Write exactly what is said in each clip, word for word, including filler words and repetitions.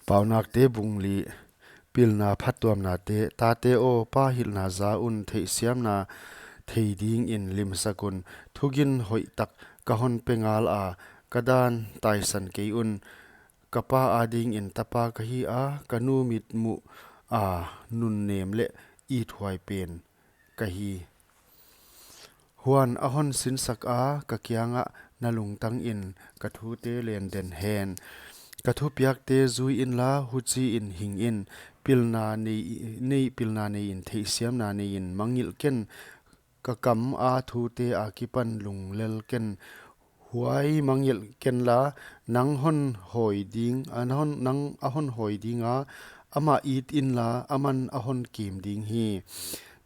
Paunakte bung li. Pilna phattuamnate. Tate aw, Pa hilhna za un, theihsiamna thei dingin limsak un. Thugin hoihtak ka hon pe ngala, ka dan taisan kei un. Ka pa adingin tapa ka hi a, ka nu mitmuha nunnem leh ithuai pen ka hi. Huan a hon sinsaka, ka kiangah, na lungtangin ka thute len den hen. Ka thupiakte zui inla, huchiin hingin, pilna nei, nei pilna neiin, theihsiamna neiin mangngilh ken. Ka kama thute akipan lunglel ken. Huai mangngilh kenla, nang hon hawi ding, a hon, nang a hon hawi dinga, amah it inla, aman a hon kim ding hi.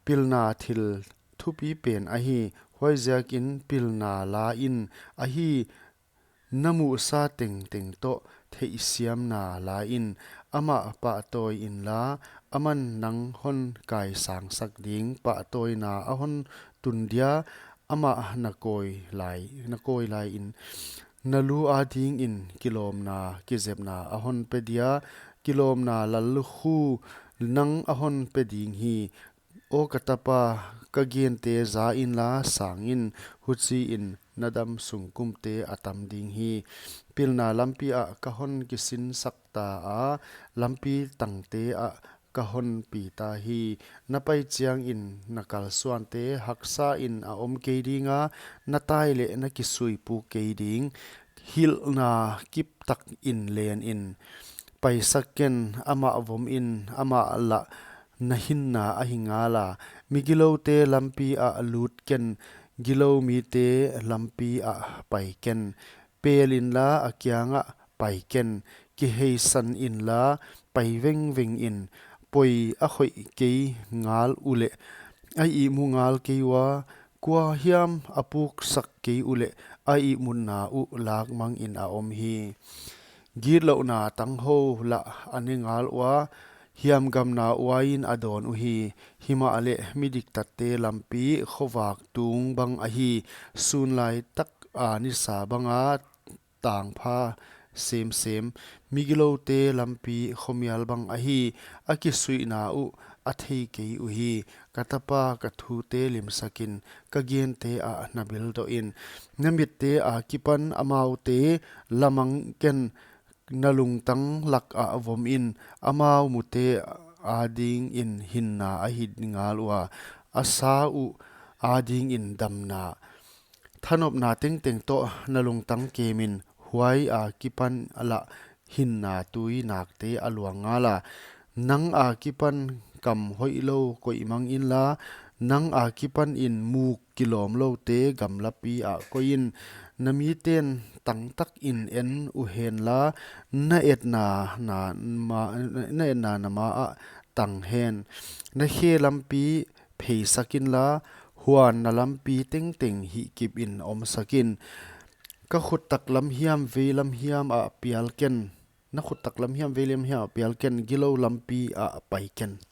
Pilna thil thupi pen ahi, huaiziakin pilna la in, ahi, na muhsa tengteng toh theihsiamna la in, amah pahtawi inla, aman nang hon kaisangsak ding. Pahtawina a hon tun dia, amah na kawi lai, na kawi laiin. Na lu adingin kilawmna, kizepna a hon pe dia, kilawmna lallukhu nang a hon pe ding hi. Aw ka tapa, ka gente za inla sangin, huchiin na dam sungkumte a tam ding hi. Pilna lampi ah ka hon kisinsak ta a, lampi tangte ah ka hon pi ta hi. Na pai chiangin na kalsuante haksain a om kei dinga, na tai leh na kisuipuk kei ding. Hilhna kiptakin lenin paisak ken, amah vomin, amah lah na hinna ahi ngala. Migiloute lampi ah lut ken, gilou mite lampi ah pai ken. Pel inla, a kiangah pai ken. Kiheisan inla, pai vengveng in. Poi a khoih kei ngal uleh, a ihmu ngal kei ua, kua hiam a puksak kei uleh, a ihmutna uh lakmangin a om hi. Gitlouhna tanghou lah a ne ngal ua, hiamgamna uain a dawn uhi. Himahleh midiktatte lampi khovak tung bang ahi, sunlai taka nisa banga tangpha semsem. Migiloute lampi khomial bang ahi, a kisuihna uh a thei kei uhi. Ka tapa, ka thute limsakin, ka gente ah na bildohin. Na mitte akipan amaute la mang ken. Na lungtang lakah vomin, amau mute adingin hinna ahi ngal ua, a sa uh adingin damna. Thanopna tengteng toh na lungtang kemin, huai akipan lah hinna tuinakte a luang ngala. Nang akipan kam hoihlou koih mang inla, nang akipanin muk kilawmloute gamlapi ah koihin. Na miten tangtakin en uhenla, na etna na ma, na etna na maah tang hen. Na khe lampi pheisak inla, huan na lampi tengteng hihkipin omsak in. Ka khut taklam hiam veilam hiam ah pial ken. Na khut taklam hiam veilam hiam ah pial ken, gilou lampi ah pai ken.